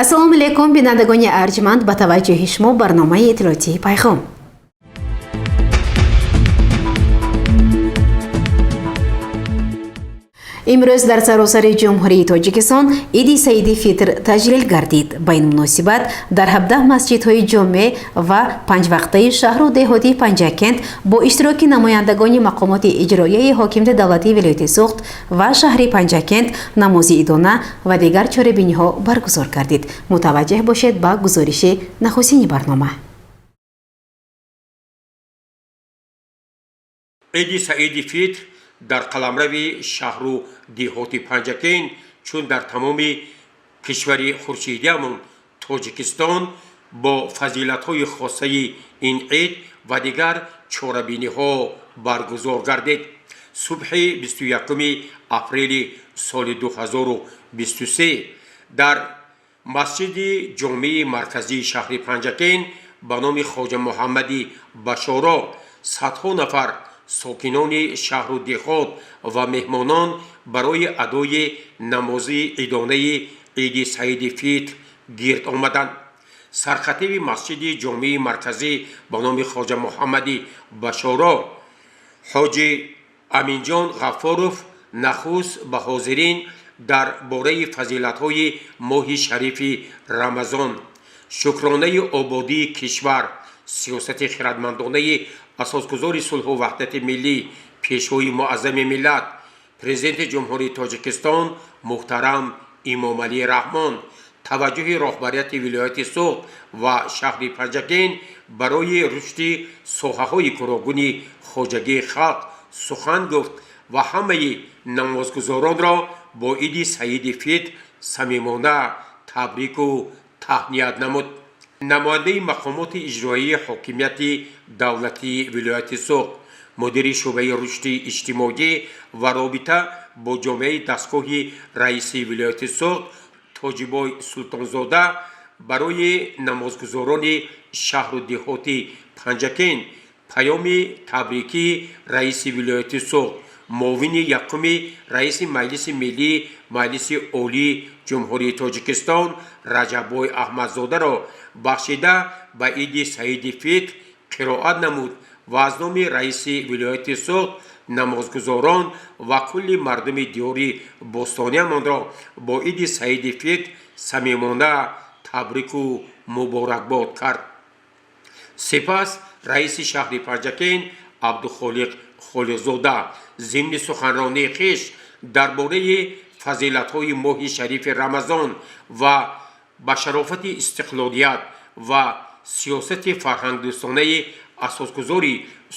Ассалому алайкум, бинандагони арҷманд, ба таваҷҷӯҳи шумо барномаи иттилоотии «Пайғом». Имрӯз дар саросари Ҷумҳурии Тоҷикистон Иди Саиди Фитр таҷлил гардид. Ба ин муносибат дар 17 масҷидҳои ҷомеъ ва панҷвақтаи шаҳру деҳоти Панҷакент бо иштироки намояндагони мақомоти иҷроияи ҳокимияти давлатии вилояти Суғд ва шаҳри Панҷакент намози идона ва дигар чорабиниҳо баргузор гардид. Мутаваҷҷеҳ бошед ба гузориши нахустини барнома. Иди Саиди Фитр дар қаламрави шаҳру деҳоти Панҷакент, чун дар тамоми кишвари хуршидиамон Тоҷикистон, бо фазилатҳои хосаи ин ид ва дигар чорабиниҳо баргузор гардид. Субҳи 21 апрели соли 2023 дар масҷиди ҷомеи марказии шаҳри Панҷакент ба номи Хоҷа Муҳаммади Башоро садҳо нафар сокинони шаҳру деҳот ва меҳмонон барои адои намози идонаи Иди Саиди Фитр гирд омаданд. Сархатиби масҷиди ҷомеи марказӣ ба номи Хоҷа Муҳаммади Башоро ҳоҷи Аминҷон Ғаффоров нахуст ба ҳозирин дар бораи фазилатҳои моҳи шарифи Рамазон, шукронаи ободии кишвар, сиёсати хирадмандонаи асосгузори сулҳу ваҳдати миллӣ, Пешвои муаззами миллат, Президенти Ҷумҳурии Тоҷикистон муҳтарам Эмомалӣ Раҳмон, таваҷҷӯҳи роҳбарияти вилояти Суғд ва шаҳри Панҷакент барои рушди соҳаҳои гуногуни хоҷагии халқ сухан гуфт ва ҳамаи намозгузоронро бо Иди Саиди Фитр самимона табрику таҳният намуд. Намояндаи мақомоти иҷроияи ҳокимияти давлатии вилояти Суғд, мудири шӯъбаи рушди иҷтимоӣ ва робита бо ҷомеаи дастгоҳи раиси вилояти Суғд Тоҷибой Султонзода барои намозгузорони шаҳру деҳоти Панҷакент паёми табрикии раиси вилояти Суғд, муовини якуми раиси Маҷлиси Миллии Маҷлиси Олии Ҷумҳурии Тоҷикистон Раҷаббой Аҳмадзодаро бахшида ба Иди Саиди Фитр қироат намуд ва аз номи раиси вилояти Суғд намозгузорон ва кулли мардуми диёри бостониямонро бо Иди Саиди Фитр самимона табрику муборакбод кард. Сипас раиси шаҳри Панҷакент Абдухолиқ Холиқзода зимни суханронии хеш дар бораи фазилатҳои моҳи шарифи Рамазон ва ба шарофати истиқлолият ва сиёсати фарҳангдӯстонаи асосгузори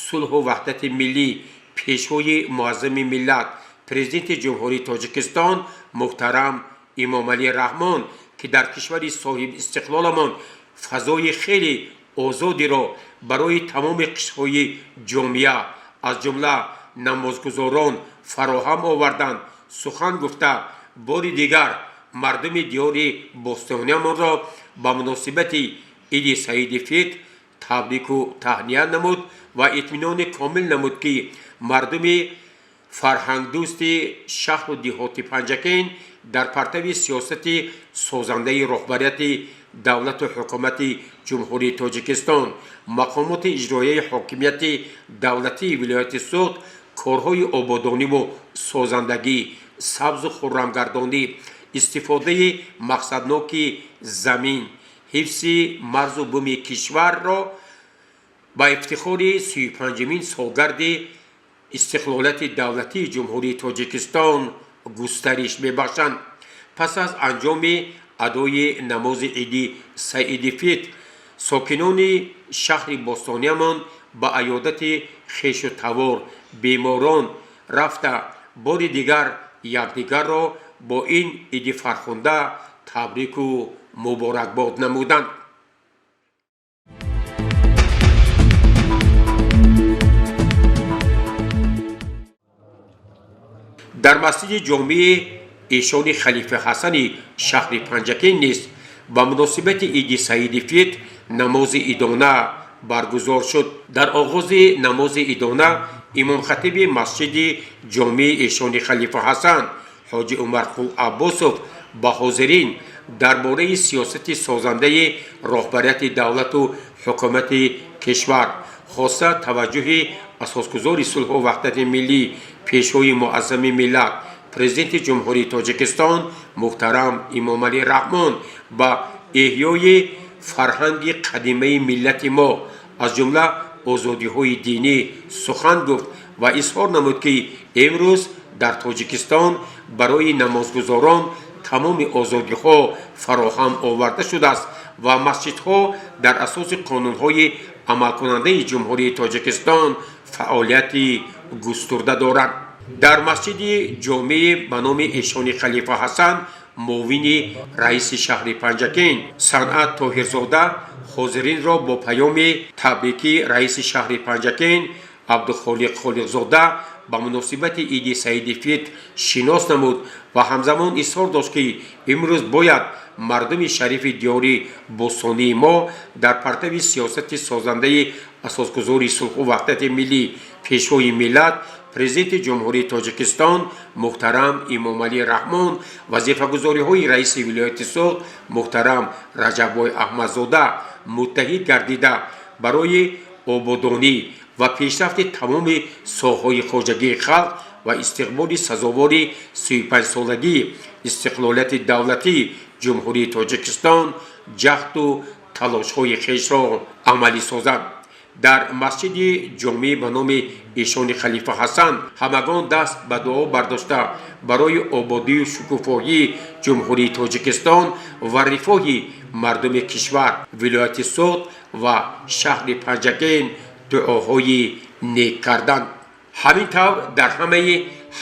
сулҳу ваҳдати миллӣ, Пешвои муаззами миллат, Президенти Ҷумҳурии Тоҷикистон муҳтарам Эмомалӣ Раҳмон, ки дар кишвари соҳибистиқлоламон фазои хеле озодиро барои тамоми қишрҳои ҷомеа, аз ҷумла намозгузорон, фароҳам оварданд, сухан гуфта, бори дигар мардуми диёри бостониямонро ба муносибати Иди Саиди Фитр табрику таҳният намуд ва итминони комил намуд, ки мардуми фарҳангдӯсти шаҳру деҳоти Панҷакент дар партави сиёсати созандаи роҳбарияти давлату ҳукумати Ҷумҳурии Тоҷикистон, мақомоти иҷроияи ҳокимияти давлатии вилояти Суғд корҳои ободониву созандагӣ, сабзу хуррамгардонӣ, истифодаи мақсадноки замин, ҳифзи марзу буми кишварро ба ифтихори 35-умин солгарди истиқлолияти давлатии Ҷумҳурии Тоҷикистон густариш мебахшанд. Пас аз анҷоми адои намози Иди Саиди Фитр сокинони шаҳри бостониямон ба аёдати хешу тавор, беморон рафта, бори дигар якдигарро бо ин иди фархунда табрику муборакбод намуданд. Дар масҷиди ҷомеи Эшони Халифа Ҳасани шаҳри Панҷакент низ ба муносибати Иди Саиди Фитр намози идона баргузор шуд. Дар оғози намози идона имомхатиби масҷиди ҷомеи Эшони Халифа Ҳасан ҳоҷи Умарқул Аббосов ба ҳозирин дар бораи сиёсати созандаи роҳбарияти давлату ҳукумати кишвар, хоса таваҷҷӯҳи асосгузори сулҳу ваҳдати миллӣ, Пешвои муаззами миллат, Президенти Ҷумҳурии Тоҷикистон муҳтарам Эмомалӣ Раҳмон ба эҳёи фарҳанги қадимаи миллати мо, аз ҷумла озодиҳои динӣ сухан гуфт ва изҳор намуд, ки имрӯз дар Тоҷикистон барои намозгузорон тамоми озодиҳо фароҳам оварда шудааст ва масҷидҳо дар асоси қонунҳои амалкунандаи Ҷумҳурии Тоҷикистон фаъолияти густурда доранд. Дар масҷиди ҷомеи ба номи Эшони Халифа Ҳасан муовини раиси шаҳри Панҷакент Санъат Тоҳирзода ҳозиринро бо паёми табрикӣ раиси шаҳри Панҷакент Абдухолиқ Холиқзода ба муносибати Иди Саиди Фитр шинос намуд ва ҳамзамон изҳор дошт, ки имрӯз бояд мардуми шарифи диёри бостонии мо дар партави сиёсати созандаи асосгузори сулҳу ваҳдати миллӣ, Пешвои миллат, Президенти Ҷумҳурии Тоҷикистон муҳтарам Эмомалӣ Раҳмон, вазифагузориҳои раиси вилояти Суғд муҳтарам Раҷаббой Аҳмадзода муттаҳид гардида, барои ободонӣ ва пешрафти тамоми соҳаҳои хоҷагии халқ ва истиқболи сазовори 35-солагии истиқлолияти давлатии Ҷумҳурии Тоҷикистон ҷаҳду талошҳои хешро амалӣ созанд. Дар масҷиди ҷомеъ ба номи Эшони Халифа Ҳасан ҳамагон даст ба дуо бардошта, барои ободию шукуфоҳии Ҷумҳурии Тоҷикистон ва рифоҳи мардуми кишвар, вилояти Суғд ва шаҳри Панҷакент дуоҳои нек карданд. Ҳамин тавр, дар ҳамаи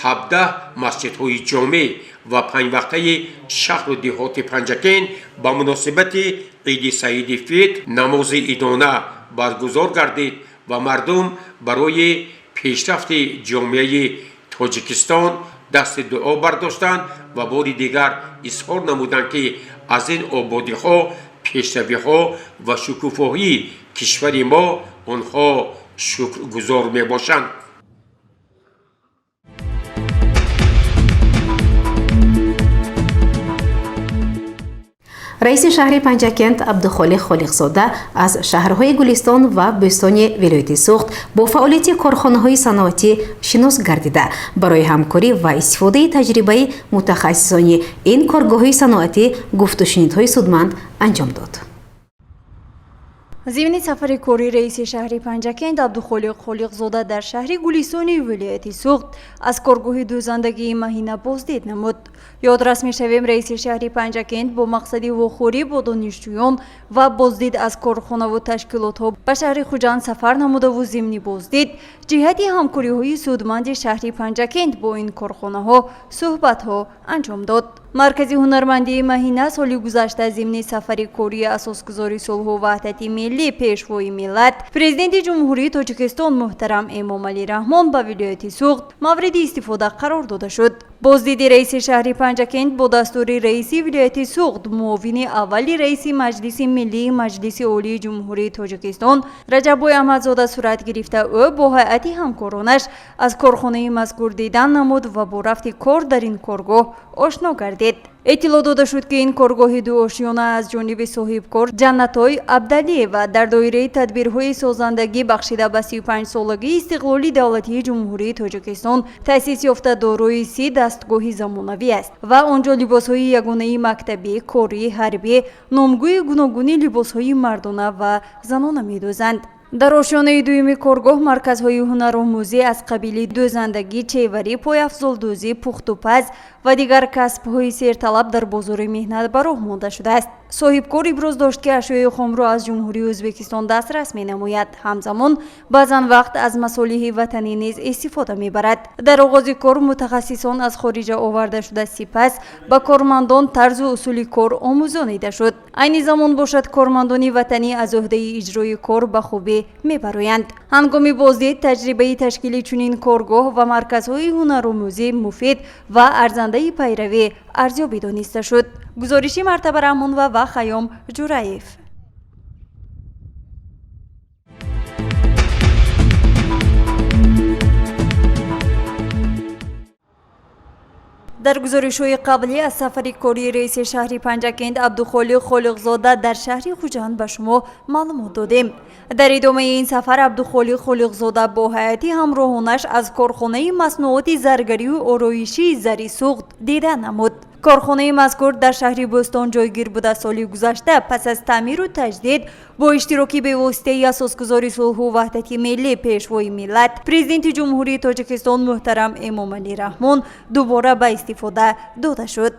17 масҷидҳои ҷомеъ ва панҷвақтаи шаҳру деҳоти Панҷакент ба муносибати Иди Саиди Фитр намози идона баргузор гардид ва мардум барои пешрафти ҷомеаи Тоҷикистон дасти дуо бардоштанд ва бори дигар изҳор намуданд, ки аз ин ободиҳо, пешравиҳо ва шукуфоҳии кишвари мо онҳо шукргузор мебошанд. Раиси шаҳри Панҷакент Абдухолиқ Холиқзода аз шаҳрҳои Гулистон ва Бӯстони вилояти Суғд бо фаъолияти корхонаҳои саноатӣ шинос гардида, барои ҳамкорӣ ва истифодаи таҷрибаи мутахассисони ин коргоҳҳои саноатӣ гуфтушунидҳои судманд анҷом дод. Зимни сафари кори раиси шаҳри Панҷакент Абдухолиқ Холиқзода дар шаҳри Гулистони вилояти Суғд аз коргоҳи дӯзандагии Маҳина боздид намуд. Ёдрас мешавем, раиси шаҳри Панҷакент бо мақсади вохӯрӣ бо донишҷӯён ва боздид аз корхонаву ташкилотҳо ба шаҳри Хуҷанд сафар намудаву зимни боздид ҷиҳати ҳамкориҳои судманди шаҳри Панҷакент бо ин корхонаҳо суҳбатҳо анҷом дод. Маркази ҳунармандии Маҳина соли гузашта зимни сафари кории асосгузори сулҳу ваҳдати миллӣ, Пешвои миллат, Президенти Ҷумҳурии Тоҷикистон муҳтарам Эмомалӣ Раҳмон ба вилояти Суғд мавриди истифода қарор дода шуд. Боздиди раиси шаҳри Панҷакент бо дастури раиси вилояти Суғд, муовини аввали раиси Маҷлиси миллии Маҷлиси Олии Ҷумҳурии Тоҷикистон Раҷаббой Аҳмадзода сурат гирифта, ӯ бо ҳайати ҳамкоронаш аз корхонаи мазкур дидан намуд ва бо рафти кор дар ин коргоҳ ошно гардид. Иттилоъ дода шуд, ки ин коргоҳи дуошиёна аз ҷониби соҳибкор Ҷаннатой Абдалиева дар доираи тадбирҳои созандагӣ бахшида ба 35-солагии истиқлоли давлатии Ҷумҳурии Тоҷикистон таъсис ёфта, дорои 30 дастгоҳи замонавӣ аст ва он ҷо либосҳои ягонаи мактабӣ, корӣ, ҳарбӣ, номгӯи гуногуни либосҳои мардона ва занона медӯзанд. Дар ошёнаи дуюми коргоҳ марказҳои ҳунаромӯзӣ аз қабили дӯзандагӣ, чеварӣ, пойафзолдӯзӣ, пухтупаз ва дигар касбҳои серталаб дар бозори меҳнат ба роҳ монда шудааст. Соҳибкор иброз дошт, ки ашёи хомро аз Ҷумҳурии Ӯзбекистон дастрас менамояд, ҳамзамон баъзан вақт аз масолиҳи ватанӣ низ истифода мебарад. Дар оғози кор мутахассисон аз хориҷа оварда шуда, сипас ба кормандон тарзу усули кор омӯзонида шуд. Айни замон бошад, кормандони ватанӣ аз ӯҳдаи иҷрои кор ба хубӣ мебароянд. Ҳангоми боздид таҷрибаи ташкили чунин коргоҳ ва марказҳои ҳунаромӯзӣ муфид ва арзандаи пайравӣ Арзёбӣ дониста шуд. Гузориши Мартаба Раҳмонова ва Хайём Ҷураев. Дар гузоришҳои қаблӣ аз сафари кории раиси шаҳри Панҷакент Абдухолиқ Холиқзода дар шаҳри Хуҷанд ба шумо маълумот додем. Дар идомаи ин сафар Абдухолиқ Холиқзода бо ҳайати ҳамроҳонаш аз корхонаи маснуоти заргарию ороишии Зари Суғд дида намуд. Корхонаи мазкур дар шаҳри Бӯстон ҷойгир буда, соли гузашта пас аз таъмиру таҷдид бо иштироки бевоситаи асосгузори сулҳу ваҳдати миллӣ, Пешвои миллат, Президенти Ҷумҳурии Тоҷикистон муҳтарам Эмомалӣ Раҳмон дубора ба истифода дода шуд.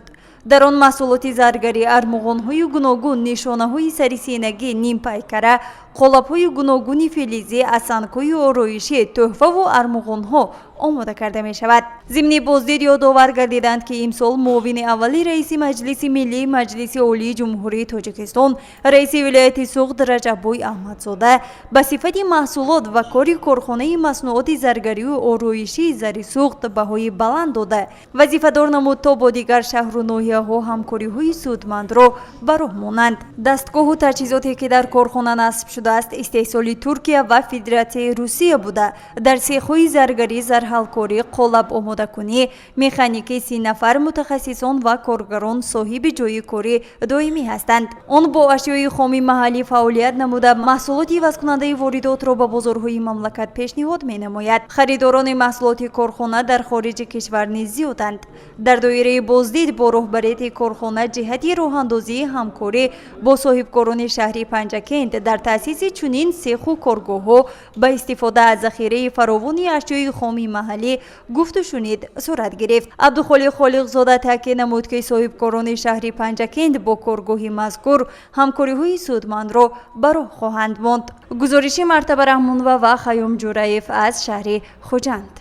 Дар он маҳсулоти заргарӣ, армуғонҳои гуногун, нишонаҳои сарисинагӣ, нимпайкара, қолабҳои гуногуни филизӣ, аз сангҳои ороишӣ, тӯҳфаву армуғонҳо омода карда мешавад. Зимни боздид ёдовар гардиданд, ки имсол муовини аввали раиси Маҷлиси Миллии Маҷлиси Олии Ҷумҳурии Тоҷикистон, раиси вилояти Суғд Раҷаббой Аҳмадзода ба сифати маҳсулот ва кори корхонаи маснуоти заргарию ороишии Зари Суғд баҳои баланд дода, вазифадор намуд, то бо дигар шаҳру ноҳияҳо ҳамкориҳои судмандро ба роҳ монанд. Дастгоҳу таҷҳизоте, ки дар корхона насб шудааст, истеҳсоли Туркия ва Федератсияи Русия буда, дар сехҳои заргарӣ, зарҳалкорӣ, қолаб омодакунӣ, механикӣ 30 нафар мутахассисон ва коргарон соҳиби ҷойи кори доимӣ ҳастанд. Он бо ашёи хоми маҳаллӣ фаъолият намуда, маҳсулоти ивазкунандаи воридотро ба бозорҳои мамлакат пешниҳод менамояд. Харидорони маҳсулоти корхона дар хориҷи кишвар низ зиёданд. Дар доираи боздид бо роҳбарияти корхона ҷиҳати роҳандозии ҳамкорӣ бо соҳибкорони шаҳри Панҷакент дар таъсиси чунин сеху коргоҳҳо ба истифода аз захираи фаровони ашёи хоми маҳаллӣ гуфту шунид сурат гирифт. Абдухолиқ Холиқзода таъкид намуд, ки соҳибкорони шаҳри Панҷакент бо коргоҳи мазкур ҳамкориҳои судмандро ба роҳ хоҳанд монд. Гузориши Мартаба Раҳмонова ва Хайём Ҷураев аз шаҳри Хуҷанд.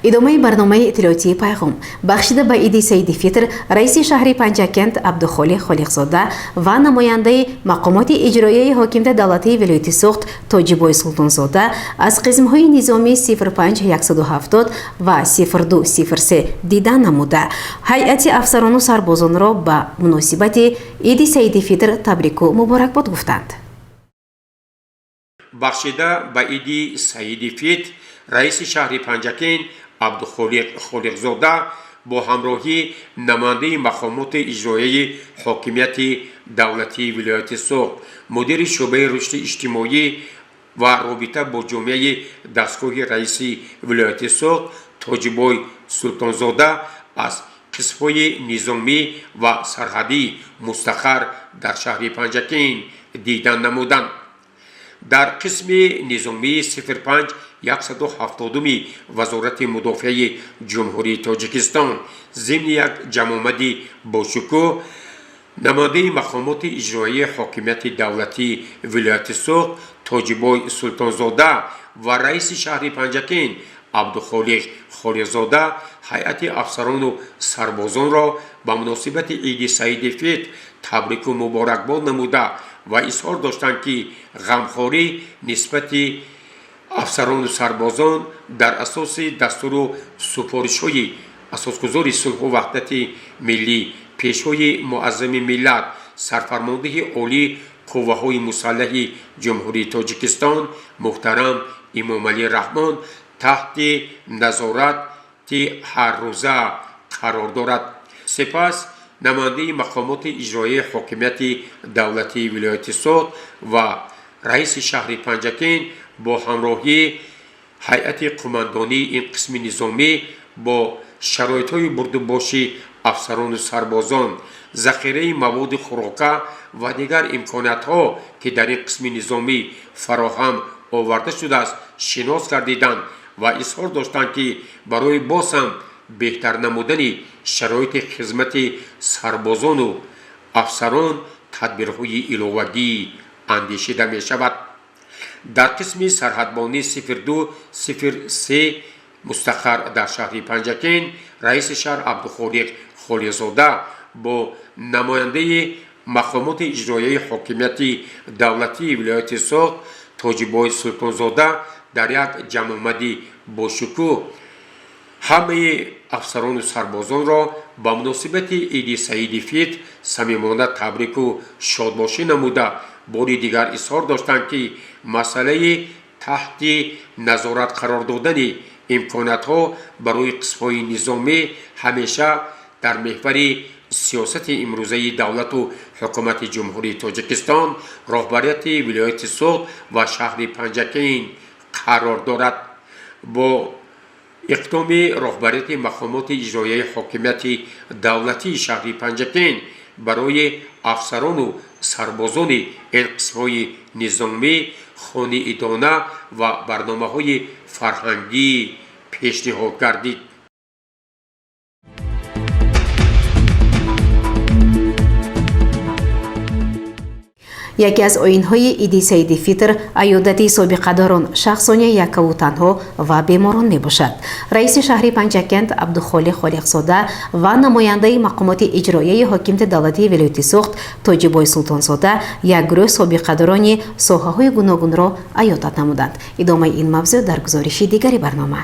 Идомаи барномаи иттилоотии Пайғом. Бахшида ба иди Саиди Фитр раиси шаҳри Панҷакент Абдухолиқ Холиқзода ва намояндаи мақомоти иҷроияи ҳокимияти давлатии вилояти Суғд Тоҷибой Султонзода аз қисмҳои низомии 05 170 ва 02 03 дида намуда, ҳайати афсарону сарбозонро ба муносибати иди Саиди Фитр табрику муборакбод гуфтанд. Бахшида ба иди Саиди Фитр раиси шаҳри Панҷакент Абдухолиқ Холиқзода бо ҳамроҳии намояндаи мақомоти иҷроияи ҳокимияти давлатии вилояти Суғд, мудири шӯъбаи рушди иҷтимоӣ ва робита бо ҷомеаи дастгоҳи раиси вилояти Суғд Тоҷибой Султонзода аз қисмҳои низомӣ ва сарҳадӣ мустақар дар шаҳри Панҷакент дидан намуданд. Дар қисми низомии 05 170-уми Вазорати мудофиаи Ҷумҳурии Тоҷикистон зимни як ҷамъомади бошукӯҳ намояндаи мақомоти иҷроияи ҳокимияти давлатии вилояти Суғд Тоҷибой Султонзода ва раиси шаҳри Панҷакент Абдухолиқ Холиқзода ҳайати афсарону сарбозонро ба муносибати иди Саиди Фитр табрику муборакбод намуда ва изҳор доштанд, ки ғамхорӣ нисбати афсарону сарбозон дар асоси дастуру супоришҳои асосгузори сулҳу ваҳдати миллӣ, Пешвои муаззами миллат, Сарфармондеҳи Олии Қувваҳои Мусаллаҳи Ҷумҳурии Тоҷикистон муҳтарам Эмомалӣ Раҳмон таҳти назорати ҳаррӯза қарор дорад. Сипас намояндаи мақомоти иҷроияи ҳокимияти давлатии вилояти Суғд ва раиси шаҳри Панҷакент бо ҳамроҳии ҳайати қумандонии ин қисми низомӣ бо шароитҳои бурдубоши афсарону сарбозон, захираи маводи хӯрока ва дигар имкониятҳо, ки дар ин қисми низомӣ фароҳам оварда шудааст, шинос гардиданд ва изҳор доштанд, ки барои боз ҳам беҳтар намудани шароити хизмати сарбозону афсарон тадбирҳои иловагӣ андешида мешавад. Дар қисми сарҳадбонии 02 03 мустақар дар шаҳри Панҷакент раиси шаҳр Абдухолиқ Холиқзода бо намояндаи мақомоти иҷроияи ҳокимияти давлатии вилояти Суғд Тоҷибой Султонзода Дар як ҷамъомади бошукӯҳ ҳамаи афсарону сарбозонро ба муносибати Иди Саиди Фитр самимона табрику шодбошӣ намуда, бори дигар изҳор доштанд, ки масъалаи таҳти назорат қарор додани имкониятҳо барои қисмҳои низомӣ ҳамеша дар меҳвари сиёсати имрӯзаи давлату ҳукумати Ҷумҳурии Тоҷикистон, роҳбарияти вилояти Суғд ва шаҳри Панҷакент қарор дорад. Бо иқдоми роҳбарияти мақомоти иҷроияи ҳокимияти давлатии шаҳри Панҷакент барои афсарону сарбозони ин қисмҳои низомӣ хони идона ва барномаҳои фарҳангӣ пешниҳод гардид. Яке аз оинҳои Иди Саиди Фитр аёдати собиқадорон, шахсони яккаву танҳо ва беморон мебошад. Раиси шаҳри Панҷакент Абдухолиқ Холиқзода ва намояндаи мақомоти иҷроияи ҳокимияти давлатии вилояти Суғд Тоҷибой Султонзода як гурӯҳ собиқадорони соҳаҳои гуногунро аёдат намуданд. Идомаи ин мавзӯъ дар гузориши дигари барнома.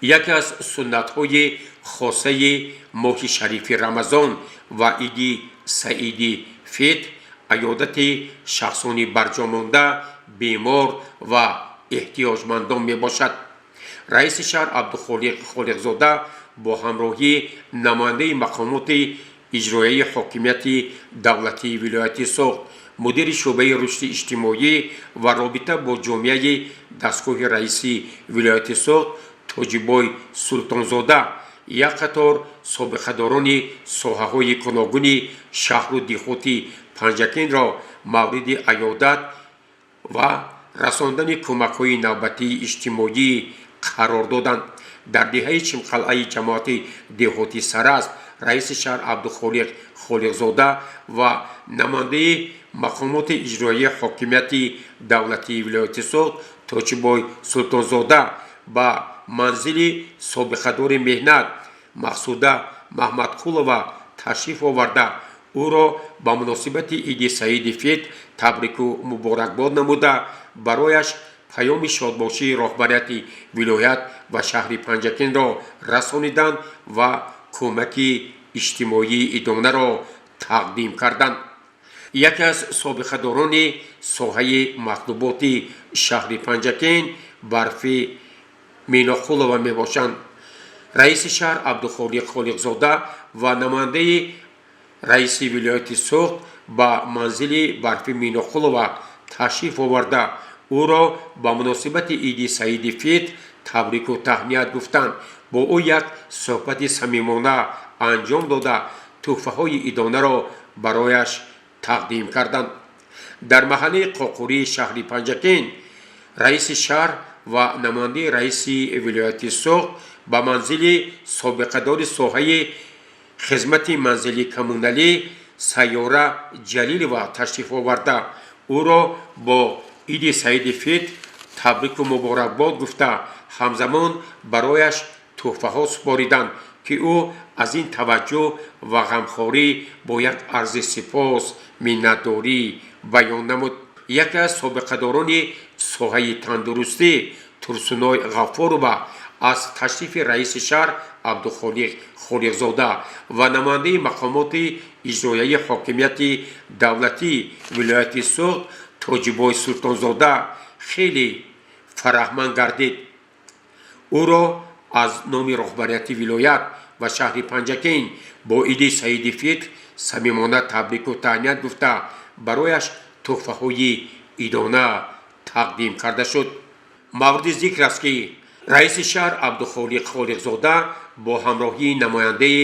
Яке аз суннатҳои хосаи моҳи шарифи Рамазон ва Иди Саиди Фитр аёдати шахсони барҷомонда, бемор ва эҳтиёҷмандон мебошад. Раиси шаҳр Абдухолиқ Холиқзода бо ҳамроҳии намояндаи мақомоти иҷроияи ҳокимияти давлатии вилояти Суғд, мудири шӯъбаи рушди иҷтимоӣ ва робита бо ҷомеаи дастгоҳи раиси вилояти Суғд Тоҷибой Султонзода як қатор собиқадорони соҳаҳои гуногуни шаҳру деҳоти Панҷакентро мавриди аёдат ва расондани кӯмакҳои навбатии иҷтимоӣ қарор доданд. Дар деҳаи Чимқалъаи ҷамоати деҳоти Сарасп раиси шаҳр Абдухолиқ Холиқзода ва намояндаи мақомоти иҷроияи ҳокимияти давлатии вилояти Суғд Тоҷибой Султонзода ба манзили собиқадори меҳнат Мақсуда Маҳмадқулова ташриф оварда, ӯро ба муносибати Иди Саиди Фитр табрику муборакбод намуда, барояш паёми шодбошии роҳбарияти вилоят ва шаҳри Панҷакентро расониданд ва кӯмаки иҷтимоии идонаро тақдим карданд. Яке аз собиқадорони соҳаи матлуботи шаҳри Панҷакент Барфи Миноқулова мебошанд. Раиси шаҳр Абдухолиқ Холиқзода ва намояндаи раиси вилояти Суғд ба манзили Барфи Миноқулова ташриф оварда, ӯро ба муносибати Иди Саиди Фитр табрику таҳният гуфтанд, бо ӯ як суҳбати самимона анҷом дода, тӯҳфаҳои идонаро барояш тақдим карданд. Дар маҳаллаи Қоқурии шаҳри Панҷакент раиси шаҳр ва намояндаи раиси вилояти Суғд ба манзили собиқадори соҳаи хизмати манзили коммуналӣ Сайёра Ҷалилова ташриф оварда, ӯро бо Иди Саиди Фитр табрику муборакбод гуфта, ҳамзамон барояш тӯҳфаҳо супориданд, ки ӯ аз ин таваҷҷӯҳ ва ғамхорӣ бо як арзи сипос миннатдорӣ баён намуд. Яке аз собиқадорони соҳаи тандурустӣ Турсуной Ғаффорова аз ташрифи раиси шаҳр Абдухолиқ Холиқзода ва намояндаи мақомоти иҷроияи ҳокимияти давлатии вилояти Суғд Тоҷибой Султонзода хеле фараҳманд гардид. Ӯро аз номи роҳбарияти вилоят ва шаҳри Панҷакент бо Иди Саиди Фитр самимона табрику таҳният гуфта, барояш тӯҳфаҳои идона тақдим карда шуд. Мавриди зикр аст, ки раиси шаҳр Абдухолиқ Холиқзода бо ҳамроҳии намояндаи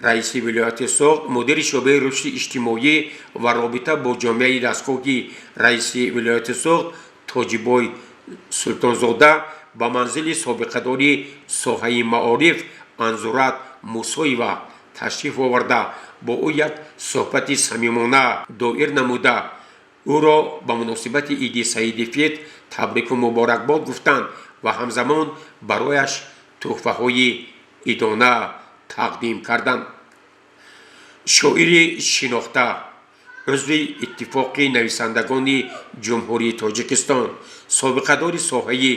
раиси вилояти Суғд, мудири шӯъбаи рушди иҷтимоӣ ва робита бо ҷомеаи дастгоҳи раиси вилояти Суғд Тоҷибой Султонзода ба манзили собиқадори соҳаи маориф Анзурат Мусоева ташриф оварда, бо ӯ як суҳбати самимона доир намуда, ӯро ба муносибати Иди Саиди Фитр табрику муборакбод гуфтанд ва ҳамзамон барояш тӯҳфаҳои идона тақдим карданд. Шоири шинохта Узви Иттифоқи нависандагони Ҷумҳурии Тоҷикистон, собиқадори соҳаи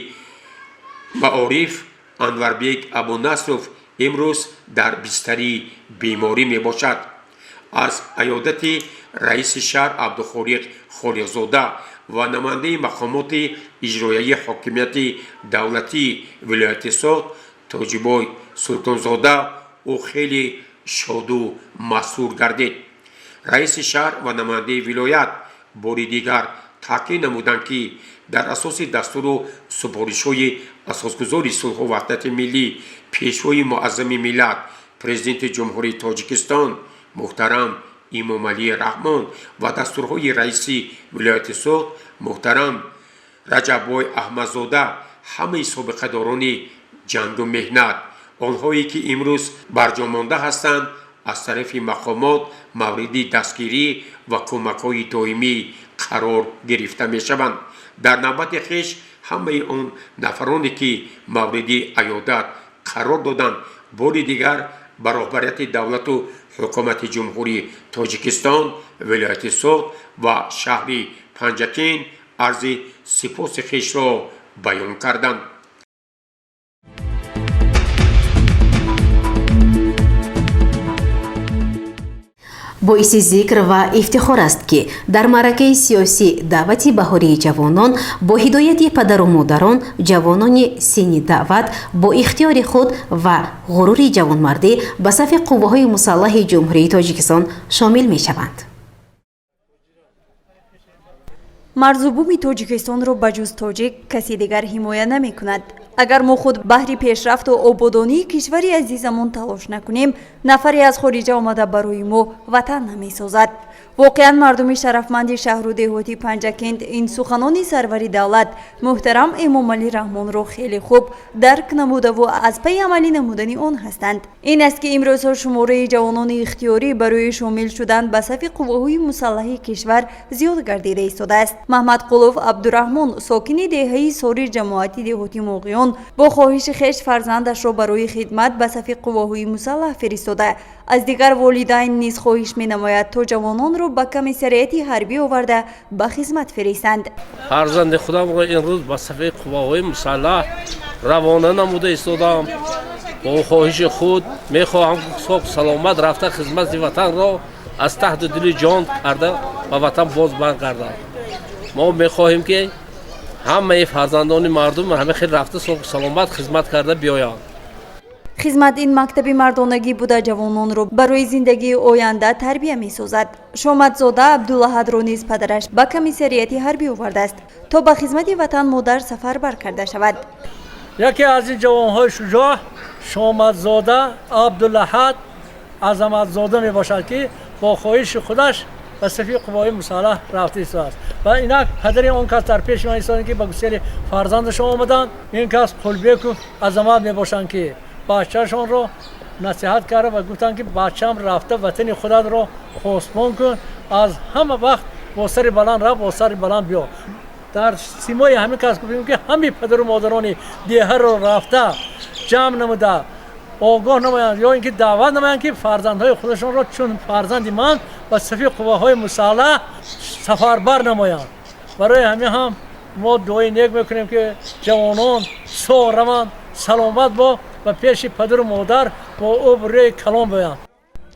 маориф Анварбек Абунасров имрӯз дар бистари беморӣ мебошад. Аз аёдати раиси шаҳр Абдухолиқ Холиқзода ва намояндаи мақомоти иҷроияи ҳокимияти давлатии вилояти Суғд Тоҷибой Султонзода ӯ хеле шоду масрур гардид. Раиси шаҳр ва намояндаи вилоят бори дигар таъкид намуданд, ки дар асоси дастуру супоришҳои асосгузори сулҳу ваҳдати миллӣ, Пешвои муаззами миллат, Президенти Ҷумҳурии Тоҷикистон муҳтарам Имомалӣ Раҳмон ва дастурҳои раиси вилояти Суғд муҳтарам Раҷаббой Аҳмадзода, ҳамаи собиқадорони ҷангу меҳнат, онҳое ки имрӯз барҷомонда ҳастанд, аз тарафи мақомот мавриди дастгирӣ ва кӯмакҳои доимӣ қарор гирифта мешаванд. Дар навбати хеш ҳамаи он нафароне ки мавриди аёдат қарор доданд, бори дигар ба роҳбарияти давлату ҳукумати Ҷумҳурии Тоҷикистон, вилояти Суғд ва шаҳри Панҷакент арзи сипоси хешро баён карданд. Боиси зикр ва ифтихор аст, ки дар маъракаи сиёсӣ даъвати баҳории ҷавонон бо ҳидояти падару модарон ҷавонони синни даъват бо ихтиёри худ ва ғурури ҷавонмардӣ ба сафи қувваҳои мусаллаҳи Ҷумҳурии Тоҷикистон шомил мешаванд. Марзу буми Тоҷикистонро ба ҷуз тоҷик каси дигар ҳимоя намекунад. Агар мо худ баҳри пешрафту ободонии кишвари азизамон талош накунем, нафаре аз хориҷа омада барои мо ватан намесозад. Воқеан, мардуми шарафманди шаҳру деҳоти Панҷакент ин суханони сарвари давлат муҳтарам Эмомалӣ Раҳмонро хеле хуб дарк намудаву аз пайи амалӣ намудани он ҳастанд. Ин аст, ки имрӯзҳо шумораи ҷавонони ихтиёрӣ барои шомил шудан ба сафи қувваҳои мусаллаҳи кишвар зиёд гардида истодааст. Маҳмадқулов Абдураҳмон, сокини деҳаи Сори ҷамоати деҳоти Моғиён, бо хоҳиши хеш фарзандашро барои хидмат ба сафи қувваҳои мусаллаҳ фиристода, аз дигар волидайн низ хоҳиш менамояд, то ҷавононро ба комиссариати ҳарбӣ оварда ба хизмат фиристанд. Фарзанди худамро имрӯз ба сафи қувваҳои мусаллаҳ равона намуда истодам. Бо хоҳиши худ мехоҳам соҳ саломат рафта, хизмати ватанро аз таҳти дили ҷон карда, ба ватан боз баргардад. Мо мехоҳем, ки ҳамаи фарзандони мардум ҳама хел рафта, соҳ саломат хизмат карда биёянд. Хизмат ин мактаби мардонагӣ буда, ҷавононро барои зиндагии оянда тарбия месозад. Шомадзода Абдулаҳадро низ падараш ба комиссариати ҳарбӣ овардааст, то ба хизмати ватан модар сафарбар карда шавад. Яке аз ин ҷавонҳои шуҷоъ Шомадзода Абдулаҳад Азаматзода мебошад, ки бо хоҳиши худаш ба сафи қувваҳои мусаллаҳ рафта истодааст. Ва инак падари он кас дар пеши ман истоданд, ки ба гусели фарзандашон омаданд. Ин кас Қулбеков Азамат мебошанд, ки бачаашонро насиҳат карда ва гуфтанд, ки бачаам, рафта ватани худатро посбон кун, аз ҳама вақт бо сари баланд рафт, бо сари баланд биё. Дар симои ҳамин кас гуфтем, ки ҳамин падару модарони деҳаро рафта ҷамъ намуда, огоҳ намоянд ё ин ки даъват намоянд, ки фарзандҳои худашонро чун фарзанди ман ба сафи қувваҳои мусаллаҳ сафарбар намоянд. Барои ҳамин ҳам мо дуои нек мекунем, ки ҷавонон соғ раванд, саломат бо ба пеши падару модар бо обрӯи калон биёянд.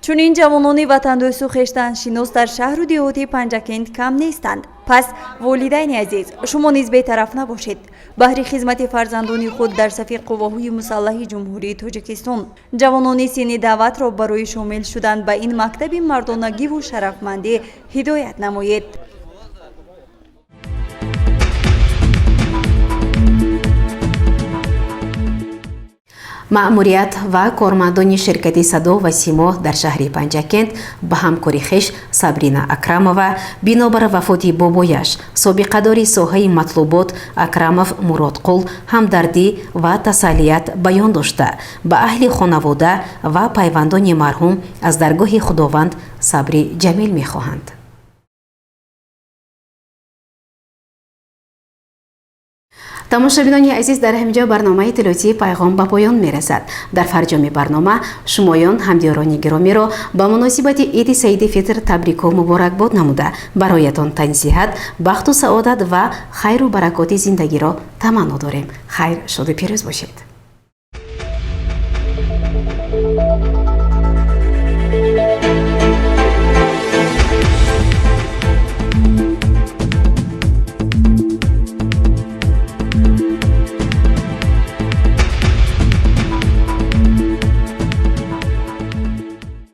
Чунин ҷавонони ватандӯсту хештаншинос дар шаҳру деҳоти Панҷакент кам нестанд. Пас, волидайни азиз, шумо низ бетараф набошед. Баҳри хизмати фарзандони худ дар сафи қувваҳои мусаллаҳи Ҷумҳурии Тоҷикистон ҷавонони синни даъватро барои шомил шудан ба ин мактаби мардонагиву шарафмандӣ ҳидоят намоед. Маъмурият ва кормандони ширкати «Садо ва симо» дар шаҳри Панҷакент ба ҳамкори хеш Сабрина Акрамова бинобар вафоти бобояш, собиқадори соҳаи матлубот Акрамов Муродқул, ҳамдардӣ ва тасаллият баён дошта, ба аҳли хонавода ва пайвандони марҳум аз даргоҳи Худованд сабри ҷамил мехоҳанд. Тамошобинони азиз, дар ҳамин ҷо барномаи иттилоотии Пайғом ба поён мерасад. Дар фарҷоми барнома шумоён, ҳамдиёрони гиромиро, ба муносибати Иди Саиди Фитр табрику муборакбод намуда, бароятон тани сиҳат, бахту саодат ва хайру баракоти зиндагиро таманно дорем. Хайр, шоду пирӯз бошед.